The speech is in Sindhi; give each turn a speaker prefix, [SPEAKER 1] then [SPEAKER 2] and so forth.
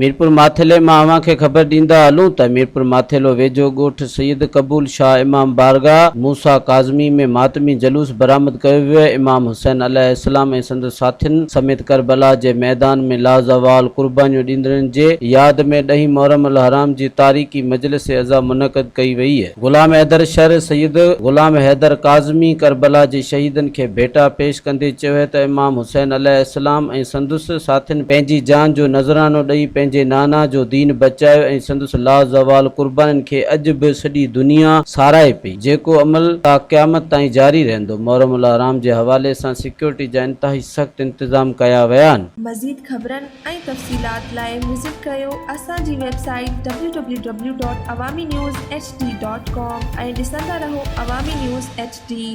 [SPEAKER 1] ميرپور ماٿيلي مان اوهان کي خبر ڏيندا هلون ته ميرپور ماٿيلو ويجهو ڳوٺ سيد قبول شاهه امام بارگاهه موسيٰ ڪاظمي ۾ ماتمي جلوس برآمد ڪيو ويو آهي. امام حسين عليه السلام ۽ سندس ساٿين سميت ڪربلا جي ميدان ۾ لازوال قربانيون ڏيندڙن جي ياد ۾ ڏهين محرم الحرام جي تاريخي مجلس عزا منعقد ڪئي وئي. غلام حيدر شر، سيد غلام حيدر ڪاظمي ڪربلا جي شهيدن کي ڀيٽا پيش ڪندي چيو ته امام حسين عليه السلام ۽ سندس ساٿين پنهنجي جان جو نذرانو ڏئي پنهنجي نانا جو دين بچايو ۽ سندس لازوال قربانين کي اڄ به سڄي دنيا ساراهي پئي جيڪو عمل تا قيامت تائين جاري رهندو. محرم الحرام جي حوالي سان سيڪيورٽي جا انتهائي سخت انتظام ڪيا ويا آهن.
[SPEAKER 2] مزيد خبرن ۽ تفصيلات لاء وزٽ ڪريو اسان جي website W W W dot Awami news H D dot com ۽ ڏسندا رهو عوامي نيوز ايڇ ڊي.